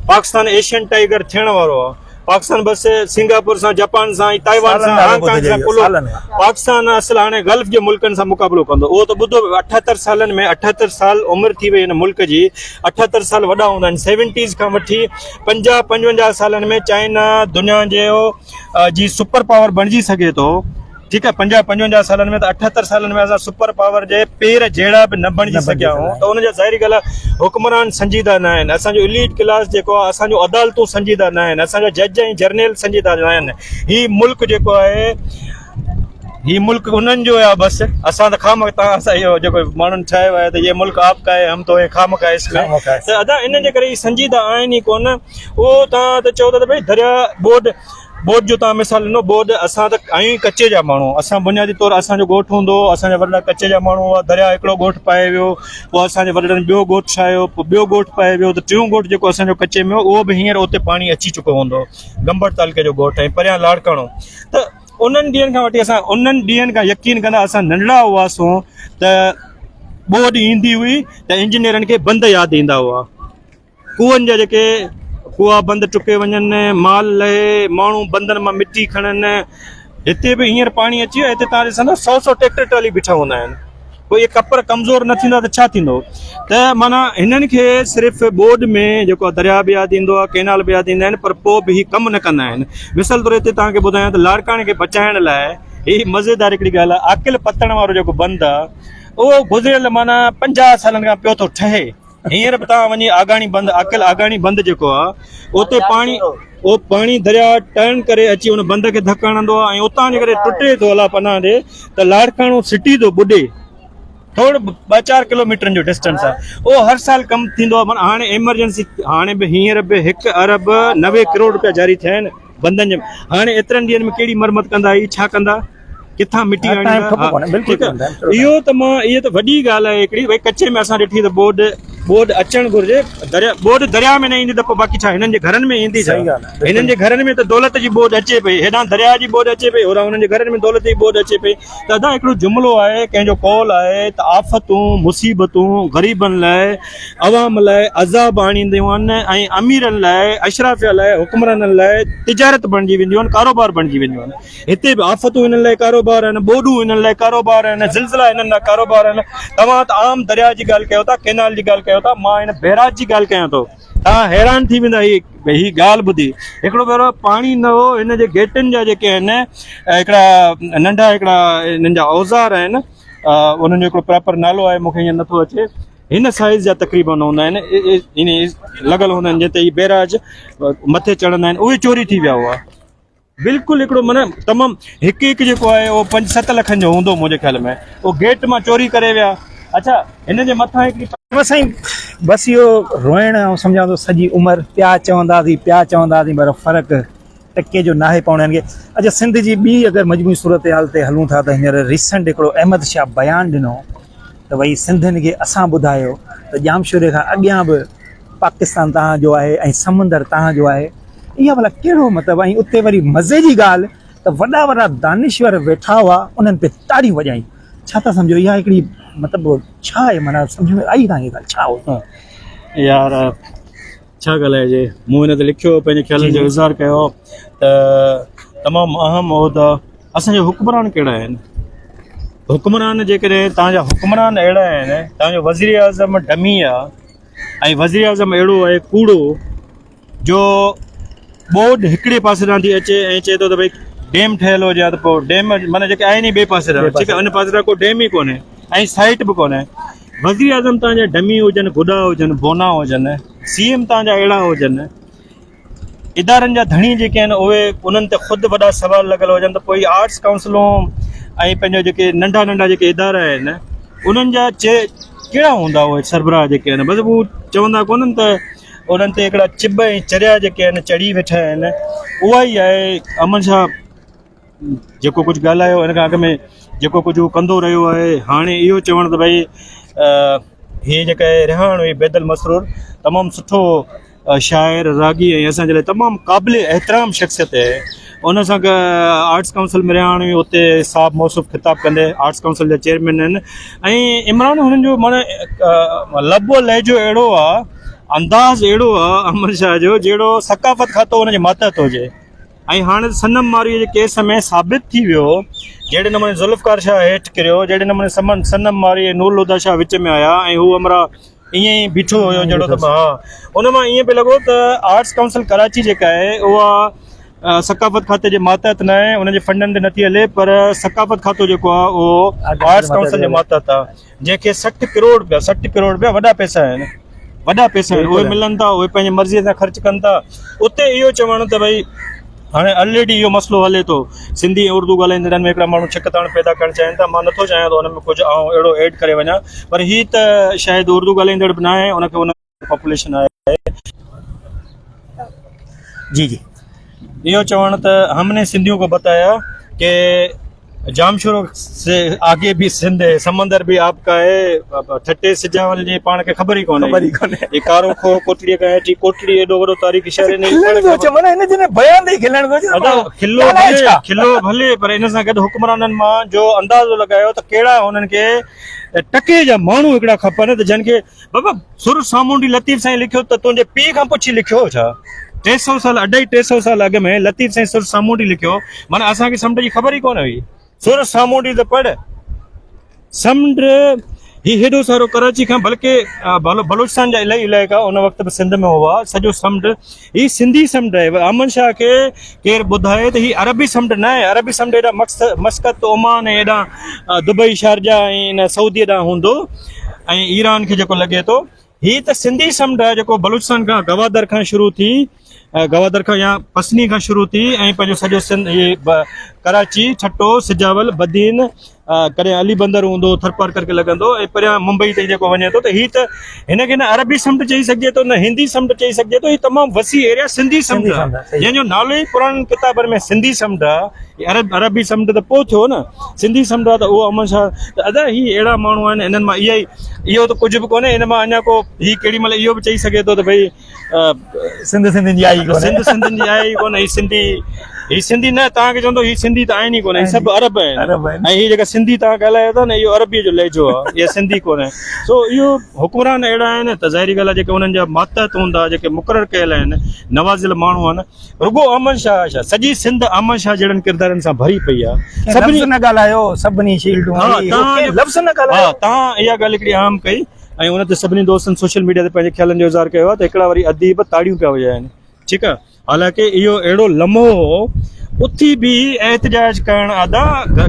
پاڪستان ايشين ٽائيگر ٿيڻ وارو آ، پاڪستان بس سنگاپور سان، جاپان سان ۽ تائيوان سان، هانگ ڪانگ سان ڪلهو، پاڪستان اصل هاڻي گلف جي ملڪن سان مقابلو ڪندو، اهو ته ٻڌو 78 سالن ۾ 78 سال عمر ٿي وئي هن ملڪ جي، 78 سال وڏا هوندا آهن، سيونٽيز کان وٺي 50 55 سالن ۾ چائنا دنيا جي جي سپر پاور بڻجي سگهي ٿو. ٺيڪ آهي 50 55 سالن ۾ ته 78 سالن ۾ اسان سپر پاور جي پير جهڙا به نه بڻجي سگهيا آهيون ته ان جا ظاهري ڳالهه آهي حڪمران سنجيده نه آهن، اسان جو اليٽ ڪلاس جيڪو آهي، اسان جون عدالتون سنجيده نه آهن، اسان جا جج ۽ جرنيل سنجيده نه آهن، هي ملڪ جيڪو آهي هي ملڪ انهن جو آهي بس اسان ته خامخ تان اسان اهو جيڪو ماڻهن ٺاهيو آهي ته هي ملڪ آپ کا هي هم تو هي خامخا اس ۾ ته ادا انهن جي ڪري هي سنجيده آهن ئي ڪونه. اهو تان ته چئو ٿا ته ڀئي دريا ٻوڏ ٻوڏ جو توهان مثال ڏنو، ٻوڏ اسان ته آهيون ئي ڪچي جا ماڻهو، اسان بنيادي طور اسان جو ڳوٺ هوندو هو، اسان جا وڏڙا ڪچي جا ماڻهو هئا، درياء هڪڙو ڳوٺ پائي ويو، پوء اسان جي وڏڙن ٻيو ڳوٺ ٺاهيو، پوء ٻيو ڳوٺ پائي ويو ته ٽيون ڳوٺ جيڪو اسان جو ڪچي ۾ هو اهو به هينئر اتي پاڻي اچي چڪو هوندو، گمبٽ تعلقي جو ڳوٺ ۽ پريان لاڙڪاڻو ته انهن ڏينهن کان وٺي اسان انهن ڏينهن کان يقين ڪندا اسان ننڍڙا هئاسون ته ٻوڏ ايندي هئي ته انجنيئرن کي بند ياد ايندا هئا. کوهن جا جيڪي کوها بند ٽڪي وڃن، مال لهي، ماڻهو بندن مان مٽي کڻن. هتي به هينئر پاڻي اچي ويو آهي، هتي توهان ڏسندؤ سئو سئو ٽريڪٽر ٽرالي بيٺا هوندا آهن. پوء اهي ڪپر ڪمزور نه ٿيندا ته ڇا ٿيندو؟ ته معنيٰ هنن کي صرف ٻوڏ ۾ جيڪو آهي درياء به ياد ايندو آهي، ڪئنال به ياد ايندا آهن، پر پوء به هي ڪم نه ڪندا آهن. مثال طور هتي توهان کي ٻڌايان ته لاڙڪاڻي کي بچائڻ لاء هي مزيدار هڪڙي ڳالهه آهي، عاقل پتڻ وارو جيڪو بند آهي، اهو گذريل معنيٰ 50 سالن کان پيو ٿو ٺهي. هينئر به توهان وڃي آگاڻي بند عاقل آگاڻي بند جيڪو آ اتي پاڻي او پاڻي درياء ٽرن ڪري اچي ان بند کي ڌڪ هڻندو آ ۽ اتان جيڪڏهن ٽٽي ٿو الله پناهه ڏي ته لاڙڪاڻو سٽي ٿو ٻڏي ٿورو ٻه چار ڪلوميٽرن جو ڊسٽنس آ اهو هر سال ڪم ٿيندو آ معنيٰ هاڻي ايمرجنسي هاڻي به هينئر به 1 ارب 90 ڪروڙ روپيا جاري ٿيا آهن. بندن جي هاڻي ايترن ڏينهن ۾ ڪهڙي مرمت ڪندا هي ڇا ڪندا ڪٿان مٽي آڻيندا اهو ته مان اهو ته وڏي ڳالهه آهي هڪڙي ڀئي ڪچي ۾ اسان ڏٺي ته ٻوڏ ٻوڏ اچڻ گهرجي دريا ٻوڏ دريا ۾ نه ايندي ته پوء باقي ڇا هنن جي گهرن ۾ ايندي ڇا هنن جي گهرن ۾ ته دولت جي ٻوڏ اچي پئي هيڏانهن دريا جي ٻوڏ اچي پئي هوڏانهن هنن جي گهرن ۾ دولت جي ٻوڏ اچي پئي ته ادا هڪڙو جملو آهي ڪنهن جو قول آهي ته آفتون مصيبتون غريبن لاء عوام لاء عذاب آڻينديون آهن ۽ اميرن لاء اشرافيه لاء حڪمرانن لاء تجارت بڻجي وينديون آهن ڪاروبار بڻجي وينديون آهن هتي به آفتون هنن لاء ڪاروبار آهن ٻوڏون هنن لاء ڪاروبار آهن زلزلا هنن لاء ڪاروبار آهن توهان ته عام درياء جي ڳالهه ڪيو ٿا ڪينال جي ڳالهه ڪيو ٿا مان هن بئراج جي ڳالهه ڪيان ٿو توهان حيران ٿي ويندا هي هي ڳالهه ٻڌي هڪڙو ڀيرو پاڻي نه هو هن جي گيٽن جا جيڪي آهن هڪڙا ننڍا هڪڙا هنن جا اوزار آهن انهن جو هڪڙو پراپر نالو آهي مونکي هينئر نٿو اچي هن سائز جا تقريبن هوندا آهن ان لڳل هوندا آهن جتي هي بيراج مٿي چڙهندا آهن اهي چوري ٿي ويا هئا بلڪل هڪڙو معنيٰ تمام هڪ هڪ جيڪو آهي اهو پنج ست لکن جو هوندو منهنجي خيال ۾ اهو گيٽ مان چوري ڪري ويا اڇا هن جي مٿان هڪڙي بس سائين بس اهو روئڻ آئون سمجهان ٿو سڄي عمر پيا چونداسين پيا چونداسين پر فرق ٽڪي جو ناهي پوڻو هنن کي اڇا سنڌ جي ٻي اگر مجموعي صورتحال تي هلون ٿا ته هينئر ريسنٽ هڪڙو احمد شاهه بيان ڏنو ته ڀئي سنڌين کي اسان ٻڌايو ته ڄامشوري کان اڳيان به پاڪستان توهان جو آهي ۽ سمندر توهان جو آهي اها ڀلا ڪهڙو مطلب ۽ اتي وري مزي جي ڳالهه ته وڏا وڏا دانشور ويٺا هئا انهن پي تاڙيون وڄايون ڇا ٿا سمجهو اها هڪڙي مطلب ڇا آهي معنيٰ سمجهه ۾ آئي ڪانه ڳالهه ڇا هو يار ڇا ڳالهائجي مون هن تي لکيو پنهنجي خيالن جو اظهار ڪيو ته تمام اهم عهدا اسان جا حڪمران ڪهڙا آهن حڪمران جيڪڏهن توهان جا حڪمران اهڙا آهن توهان جو وزير اعظم ڊمي آهي ۽ وزيراعظم اهڙو آهي ڪوڙو جو ٻوڏ هڪڙي پاسي ڏانهن ٿي اچي ۽ چئي ٿو ته ڀئي ڊيم ٺهيل هجي ها ته پوء ڊيم معنيٰ جيڪي آهن ئي ٻئي پاسي ڏانهن ٺيڪ آهي ان پاسي ڏانهن ڪو ڊيم ئي ڪونهي ۽ سائيٽ به ڪونهي وزيراعظم تان جا ڊمي هجن گڏا هجن بونا هجن سي ايم تان جا اهڙا هجن ادارن جا ڌڻي جيڪي آهن اهي انهن تي خود وڏا سوال لڳل هجن ته پوء آرٽس ڪائونسلون ۽ پنهنجا جيڪي ننڍا ننڍا جيڪي ادارا آهن انهن جا چي ڪهڙا هوندا اهي سربراهه جيڪي آهن بس هو چوندا ڪونهن ته انهن تي هڪڙا چٻ ۽ چريا جيڪي آهن چڙهي ويٺا آهن اها ئي آهي امن شاهه جيڪو ڪجهه ڳالهايو ان کان اڳ ۾ جيڪو ڪجهه هو ڪندو رهيو آهي هاڻي اهو چوڻ ته ڀئي هي جيڪا رهاڻ هئي بيدل مسرور تمام سٺو شاعر راڳي ۽ اسان جي لاء تمام قابل احترام شخصيت آهي ان سان آرٽس ڪائونسل ۾ رهاڻ هئي اتي صاحب موصوف خطاب ڪندي آرٽس ڪائونسل جا چيئرمين آهن ۽ عمران هنن جو معنی لب و لهجو اهڙو آهي انداز اهڙو آهي احمد شاهه جو جهڙو ثقافت کاتو ان جي ماتحت هجي ۽ هاڻ صنم مارئي جي ڪيس ۾ ثابت ٿي ويو جهڙي نموني ذوالفقار شاهه هيٺ ڪريو جهڙي نموني سمن صنم مارئي ۽ نور الهديٰ شاهه وچ ۾ آيا ۽ هو همراهه ائين ئي بيٺو هيو جهڙو ته ها ان مان ائين پئي لڳو ته آرٽس ڪائونسل ڪراچي جيڪا آهي اها ثقافت کاتي جي ماتحت نه آهي ان جي فنڊن تي نٿي هلي پر ثقافت کاتو جيڪو آهي اهو آرٽس ڪائونسل جي ماتحت آهي جنهن کي 60 ڪروڙ روپيا 60 ڪروڙ روپيا وڏا پئسا آهن وڏا پئسا آهن اهي ملن ٿا اهي پنهنجي مرضي سان خرچ ڪن ٿا اتي اهو چوڻ ته ڀئي هاڻي الريڊي اهو مسئلو هلي ٿو سنڌي ۽ اردو ڳالهائيندڙن ۾ هڪڙا ماڻهو ڇڪتاڻ پيدا ڪرڻ چاهين ٿا مان نٿو چاهيان ته ان ۾ ڪجهه آئون اهڙو ايڊ ڪري وڃان پر هي ته شايد اردو ڳالهائيندڙ به ناهي ان کي ان پاپوليشن آهي. جي جي. اهو چوڻ ته هم ني سنڌيون ڪو بتايا ڪي جامشورو سي آگي به سنڌ هي سمندر به آپ ڪا هي ٺٽي سجاول جي پاڻ کي خبر ئي ڪونهي خبر ئي ڪونهي هي ڪارو کوهه ڪوٽڙي کان هيٺ ڪوٽڙي ايڏو وڏو تاريخي شهر هن کلڻ ٿو اچي معنيٰ هن جن بيان تي کلڻ ٿو اچي ادا کلو ڀلي کلو ڀلي پر ان سان گڏ حڪمرانن مان جو اندازو لڳايو ته ڪهڙا هنن کي ٽڪي جا ماڻهو هڪڙا کپن ته جن کي بابا سر سامونڊي لطيف سائين لکيو ته تنهنجي پيء کان پڇي لکيو هو ڇا؟ 300 سال اڍائي 300 سال اڳ ۾ لطيف سائين سر سامونڊي لکيو معنيٰ اسان کي سمنڊ جي خبر ئي ڪونه هئي. سر سامونڊي ته پڙهه. سمنڊ هي هيڏو سارو ڪراچي کان بلڪه بلوچستان جا الاهي علائقا ان وقت به سنڌ ۾ هئا سڄو سمنڊ هي سنڌي سمنڊ آهي. احمد شاهه کي ڪير ٻڌائي ته هي عربي سمنڊ نه آهي عربي سمنڊ هيڏانهن مسقط عمان ۽ هيڏانهن دبئي شارجا ۽ ان سعودي ڏانهن هوندو ۽ ايران کي جيڪو لڳي ٿو هي ته سنڌي سمنڊ آهي جيڪو بلوچستان کان گوادر کان شروع ٿي گوادر کان يا پسني کان شروع ٿي ۽ پنهنجو سڄو سنڌ هي ڪراچي ٺٽو سجاول بدين ڪڏهن علي بندر هوندو ٿرپارڪر کي لڳندو ۽ پريان ممبئي تائين جيڪو وڃي ٿو ته هي ته هن کي نه عربي سمنڊ چئي سگهجي ٿو نه هندي سمنڊ چئي سگهجي ٿو هي تمام وسيع ايريا سنڌي سمنڊ آهي جنهن جو نالو ئي پراڻن ڪتابن ۾ سنڌي سمنڊ آهي عرب عربي سمنڊ ته پوء ٿيو نه سنڌي سمنڊ آهي ته اهو امن شاهه ته ادا هي اهڙا ماڻهو آهن انهن مان اها ئي اهو ته ڪجهه به ڪونهي ان مان اڃا ڪو هي ڪهڙي مهل اهو به چئي سگهي ٿو ته ڀئي سنڌ سنڌين جي آئي ڪونهي سنڌ سنڌين جي آئي ڪونهي هي سنڌي هي سنڌي نه توهان کي چوندو هي سنڌي ته آهن ئي ڪونه هي سڀ عرب آهن عرب آهن ۽ هي جيڪا سنڌي توهان ڳالهايو ٿا نه اهو عربي جو لهجو آهي اها سنڌي ڪونهي سو اهو حڪمران اهڙا آهن ته ظاهري ڳالهه آهي جيڪي انهن جا ماتحت هوندا جيڪي مقرر ڪيل آهن نوازيل ماڻهو آهن رڳو احمد شاهه شاهه سڄي سنڌ احمد شاهه جهڙن ڪردارن سان ڀري پئي آهي سڀني لفظ نه ڳالهايو سڀني شيلڊون لفظ نه ڳالهايو ها توهان اها ڳالهه هڪڙي اهم ڪئي ۽ ان تي سڀني دوستن سوشل ميڊيا تي پنهنجي خيالن جو اظهار ڪيو آهي ته هڪڙا وري اديب تاڙيون پيا وڄائن ٺيڪ آهي حالانڪه اهو اهڙو لمحو هو اٿي بيهي احتجاج ڪرڻ ادا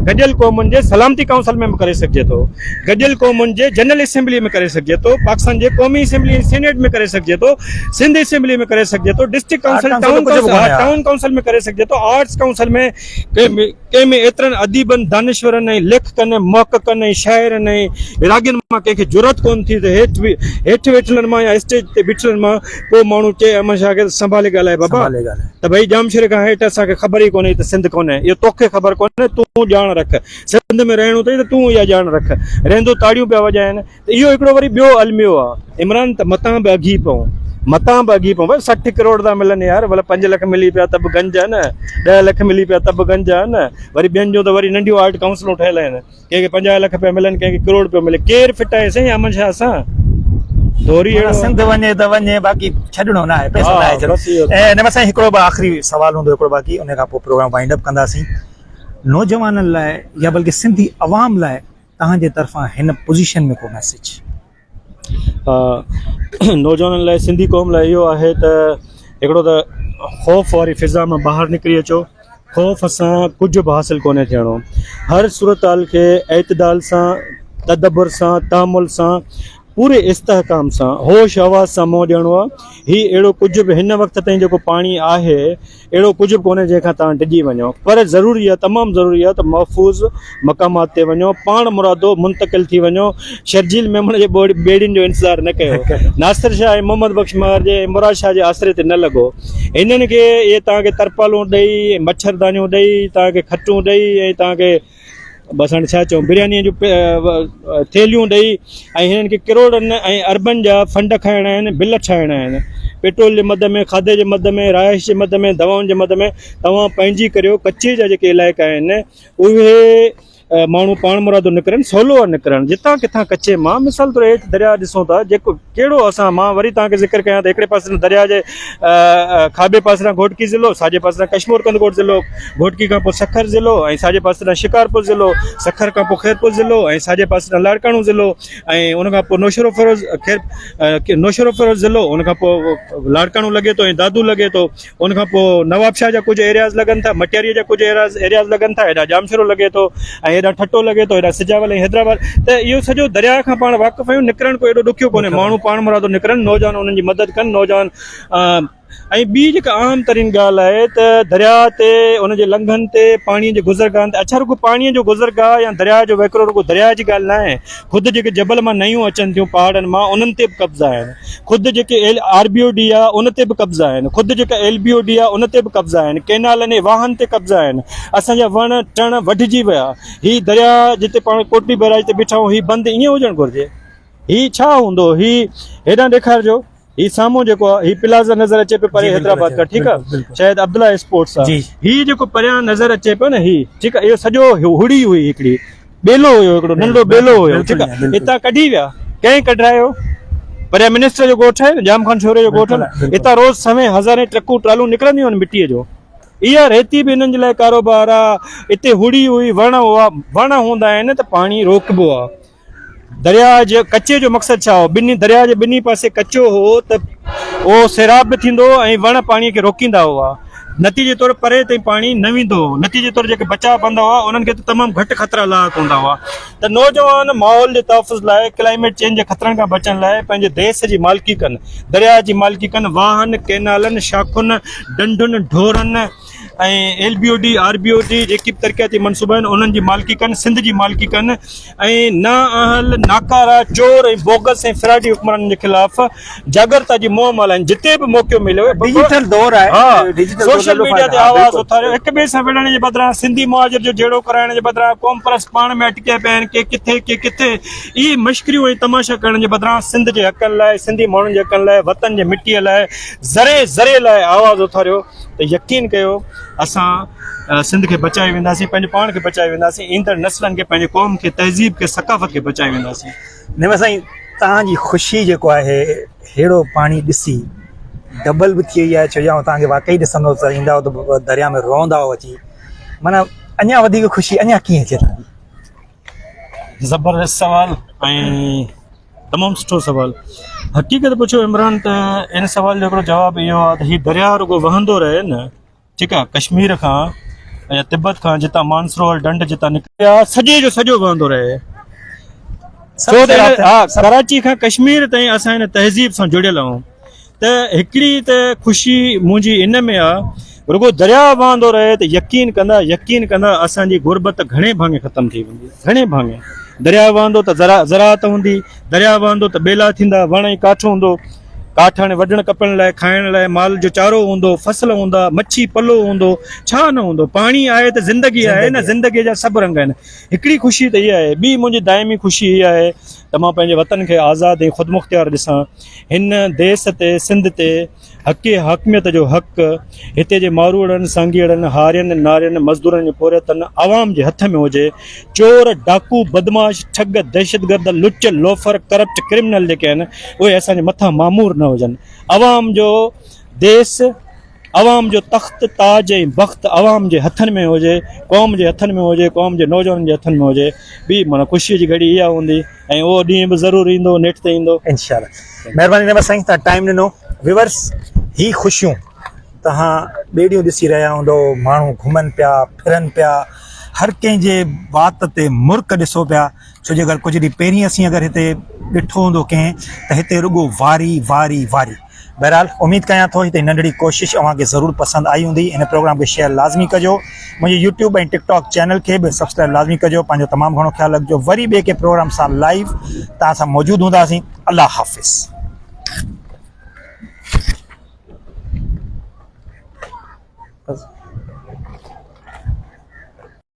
گڏيل قومن جي سلامتي ڪائونسل ۾ به ڪري سگهجي ٿو گڏيل قومن جي جنرل اسيمبلي ۾ ڪري سگهجي ٿو پاڪستان جي قومي اسيمبلي ۽ سينيٽ ۾ ڪري سگهجي ٿو سنڌ اسيمبلي ۾ ڪري سگهجي ٿو district council town council town council ۾ ڪري سگهجي ٿو آرٽس ڪائونسل ۾ ڪنهن ۾ ايترن اديبن، دانشورن ۽ ليکڪن ۽ محققن ۽ شاعرن ۽ راڳين مان ڪنهن کي جرئت ڪونه ٿي ته هيٺ هيٺ ويٺلن مان يا اسٽيج تي بيٺلن مان ڪو ماڻهو چئي احمد شاهه کي ته سنڀالي ڳالهاء بابا ته ڀئي ڄامشوري کان هيٺ اسان کي خبر ئي ڪونهي ته سنڌ ڪونهي اهو توکي خبر ڪونهي تون ڄاڻ رک سنڌ ۾ رهڻو اٿئي ته تون اها ڄاڻ رک رهندو تاڙيون پيا وڄائن ته اهو هڪڙو وري ٻيو الميو آ عمران ته متان به اگهي پئون متان به اگهي پئون ڀاء 60 ڪروڙ ٿا ملن يار ڀلا 5 لک ملي پيا ته به گنج آ نه 10 لک ملي پيا ته به گنج آ نه وري ٻين جون ته وري ننڍيون آرٽ ڪائونسلون ٺهيل آهن ڪنهن کي 50 لک پيا ملن ڪنهن کي ڪروڙ پيو ملي ڪير فٽ آهي سائين امن شاهه سان دوري اهڙو سنڌ وڃي ته وڃي باقي ڇڏڻو نه آهي پئسو نه آهي ڇڏو ۽ ان ۾ سائين هڪڙو به آخري سوال هوندو هڪڙو باقي ان کان پوء پروگرام وائنڊ اپ ڪنداسين نوجوانن لاء يا بلڪه سنڌي عوام لاء توهان جي طرفان هن پوزيشن ۾ ڪو ميسيج؟ نوجوانن لاء سنڌي قوم لاء اهو آهي ته هڪڙو ته خوف واري فضا مان ٻاهر نڪري اچو خوف سان ڪجهه به حاصل ڪونهي ٿيڻو هر صورتحال کي اعتدال سان تدبر سان تحمل سان پوري استحڪام سان هوش حواس سان منهن ڏيڻو آهي هي اهڙو ڪجهه به هن وقت تائين جيڪو پاڻي آهي اهڙو ڪجهه به ڪونهي جنهن کان توهان ڊڄي وڃو پر ضروري آهي تمام ضروري آهي ته محفوظ مقامات تي وڃو پاڻ مرادو منتقل ٿي وڃو شرجيل ميمڻ جي ٻيڙين جو انتظار نه ڪيو ناصر شاهه ۽ محمد بخش مهر جي ۽ مراد شاهه جي آسري تي نه لڳو هنن کي اهي توهان کي ترپالون ڏئي مڇردانيون ڏئي توهان کي کٽون ڏئي ۽ توهان کي بس هاڻي ڇا چئون بريانيء جون ٿيلهيون ڏئي ۽ هنن کي ڪروڙن ۽ اربن جا فنڊ کائڻا آهن بل ٺاهڻا آهن پيٽرول جي مد ۾ کاڌي جي مد ۾ رهائش جي مد ۾ دوائن جي مد ۾ توهان پنهنجي ڪريو ڪچي جا جيڪي علائقا آهن اهي ماڻهو پاڻ مرادو نڪرن سولو آهي نڪرڻ جتان ڪٿان ڪچي مان مثال طور هيٺ درياء ڏسون ٿا جيڪو ڪهڙو اسان مان وري توهان کي ذڪر ڪيان ته هڪڙي پاسي کان درياء جي کاٻي پاسي کان گهوٽڪي ضلعو ساڄي پاسي کان ڪشمور ڪنڌڪوٽ ضلعو گهوٽڪي کان پوء سکر ضلعو ۽ ساڄي پاسي کان شڪارپور ضلعو سکر کان پوء خيرپور ضلعو ۽ ساڄي پاسي کان لاڙڪاڻو ضلعو ۽ ان کان پوء نوشهروفيروز خير نوشهروفيروز ضلعو ان کان پوء لاڙڪاڻو لڳي ٿو ۽ دادو لڳي ٿو ان کان پوء نوابشاهه جا ڪجهه ايرياز لڳن ٿا، مٽياريء جا ڪجهه ايرياز ايرياز لڳن ٿا، هيڏانهن ڄامشورو لڳي ٿو ۽ هيڏانهن ٺٽو لڳي ٿو، هيڏانهن سجاول ۽ حيدرآباد ته اهو سڄو درياء کان پاڻ واقف آهيون، نڪرڻ ڪو ايڏو ڏکيو ڪونهي، ماڻهو پاڻمرادو نڪرن، نوجوان انهن جي مدد ڪن، نوجوان ۽ ٻي جيڪا اهم ترين ڳالهه آهي ته درياء تي ان جي لنگهن تي پاڻي جي گذرگاهن تي اڇا رڳو پاڻي جو گذرگاهه يا درياء جو وهڪرو رڳو درياء جي ڳالهه ناهي خود جيڪي جبل مان نيون اچن ٿيون پهاڙن مان انهن تي به قبضا آهن. خود جيڪي L R B O D آ ان تي به قبضا آهن خود جيڪا ايل بي او ڊي آ ان تي به قبضا آهن ڪينالن ۽ واهن تي قبضا آهن اسان جا وڻ ٽڻ وڍجي ويا هي درياء جتي پاڻ ڪوٽڙي بئراج تي بيٺا آهيون هي بند ائين هجڻ گهرجي هي ڇا هوندو هي هيڏانهن ڏيکارجو هي سامهون جيڪو آ هي پلازا نظر اچي پيو پري حيدرآباد کان ٺيڪ آ شايد عبدالله اسپورٽس آ هي جيڪو پريان نظر اچي پيو نه هي ٺيڪ آ اهو سڄو هڙي هئي هڪڙي ٻيلو هيو هڪڙو ننڍڙو ٻيلو هيو ٺيڪ آ هتان ڪڍي ويا ڪنهن ڪڍرايو پريان منسٽر جو ڳوٺ آهي نه ڄام خان شوري جو ڳوٺ آهي نه هتان روز سوين هزارين ٽرڪون ٽرالون نڪرنديون آهن مٽيء جو اها ريتي به هنن جي لاء ڪاروبار آ اتي هڙي هئي وڻ هئا وڻ هوندا آهن ته پاڻي روڪبو آ درياء جي ڪچي جو مقصد ڇا هو؟ ٻنهي درياء جي ٻنهي پاسي ڪچو هو ته اهو سيراب به ٿيندو هو ۽ وڻ پاڻي کي روڪيندا هئا. نتيجي طور پري تائين پاڻي نه ويندو هو. نتيجي طور جيڪي بچاء بند هئا انهن کي ته تمام گهٽ خطرا لاحق هوندا هئا ته نوجوان ماحول جي تحفظ لاء ڪلائميٽ چينج جي خطرن کان بچڻ لاء پنهنجي ديس جي مالڪي ڪن، درياء جي مالڪي ڪن، واهن، ڪئنالن، شاخن، ڍنڍن، ڍورن، ۽ L B O D R B O D جيڪي به ترقياتي منصوبا آهن انهن جي مالڪي ڪن سنڌ جي مالڪي ڪن ۽ نااهل ناڪارا چور ۽ بوگس ۽ فراڊي حڪمرانن جي خلاف جاڳرتا جي مهم هلائين جتي به موقعو مليو ڊجيٽل دور آهي ها سوشل ميڊيا تي آواز اٿاريو هڪ ٻئي سان وڙهڻ جي بدران سنڌي مهاجر جو جهيڙو ڪرائڻ جي بدران قوم پرست پاڻ ۾ اٽڪيا پيا آهن ڪي ڪٿي ڪي ڪٿي اهي مشڪريون ۽ تماشا ڪرڻ جي بدران سنڌ جي حقن لاء سنڌي ماڻهن جي حقن لاء وطن جي مٽيء لاء ذري ذري لاء آواز اٿاريو ته يقين ڪيو اسان سنڌ کي بچائي وينداسين پنهنجو پاڻ کي بچائي وينداسين ايندڙ نسلن کي پنهنجي قوم کي تهذيب کي ثقافت کي بچائي وينداسين. نعمت سائين توهان جي خوشي جيڪو آهي ههڙو پاڻي ڏسي ڊبل به ٿي وئي آهي ڇو جو آئون توهان کي واقعي ڏسندو هوس ته ايندا هئو ته درياء ۾ روئندا هئو اچي معنيٰ اڃا وڌيڪ خوشي اڃا ڪيئن اچي توهان جي. زبردست سوال ۽ تمام سٺو سوال حقيقت پڇو عمران ته ان سوال جو هڪڙو جواب اهو آهي ته هي درياء رڳو وهندو رهي نه ٺيڪ آهي ڪشمير کان يا تبت کان جتان مانسروور ڍنڍ جتان نڪري آهي سڄي جو سڄو وهندو رهي ڇو ته ها ڪراچي کان ڪشمير تائين اسان هن تهذيب سان جڙيل آهيون ته هڪڙي ته خوشي منهنجي ان ۾ آ رڳو درياء وهندو رهي ته يقين ڪندا يقين ڪندا اسان جي غربت گهڻي ڀاڱي ختم ٿي ويندي گهڻي ڀاڱي درياء وهندو ته زراعت هوندي درياء وهندو ته ٻيلا ٿيندا وڻ ۽ ڪاٺ هوندو ڪاٺ هاڻي وڍڻ ڪپڻ لاء کائڻ لاء مال جو چارو هوندو فصل هوندا مڇي پلو هوندو ڇا نه هوندو پاڻي آهي ته زندگي آهي نه زندگي جا سڀ رنگ آهن هڪڙي خوشي ته اها آهي ٻي منهنجي دائمي خوشي اها آهي ته مان پنهنجي وطن کي آزاد ۽ خودمختيار ڏسان هن ديس تي سنڌ تي حق حاڪميت جو حق هتي جي ماروئڙن، سانگيئڙن، هارين، نارين، مزدورن ۽ پورهيتن عوام جي هٿ ۾ هجي. چور، ڊاڪو، بدمعاش، ٺڳ، دهشتگرد، لچ، لوفر، ڪرپٽ، ڪرمنل جيڪي آهن اهي اسان جي مٿان مامور نه هجن. عوام جو ديس، عوام جو تخت، تاج ۽ بخت عوام جي هٿن ۾ هجي، قوم جي هٿن ۾ هجي، قوم جي نوجوانن جي هٿن ۾ هجي. ٻي معنيٰ خوشيء جي گهڙي اها هوندي. ۽ اهو ڏينهن به ضرور ايندو نيٺ ته ايندو. انشاء الله مهرباني نعمت سائين تهان ٽائيم ڏنو ويورس هي خوشيون تهان ٻيڙيون ڏسي رهيا هوندو ماڻهو گهمن پيا ڦرن پيا هر ڪنهن جي وات تي مرڪ ڏسو پيا ڇو جو اگر ڪجهه ڏينهن پهرين اسين اگر هتي ڏٺو هوندو ڪنهن ته هتي رڳو واري واري واري بهرحال اميد ڪيان ٿو هتي ننڍڙي ڪوشش اوهان کي ضرور پسند آئي هوندي هن پروگرام کي شيئر لازمي ڪجو منهنجي يوٽيوب ۽ ٽڪ ٽاڪ چينل کي به سبسڪرائب لازمي ڪجو پنهنجو تمام گهڻو خيال رکجو وري ٻئي ڪنهن پروگرام سان لائيو توهان سان موجود هونداسين الله حافظ. بس.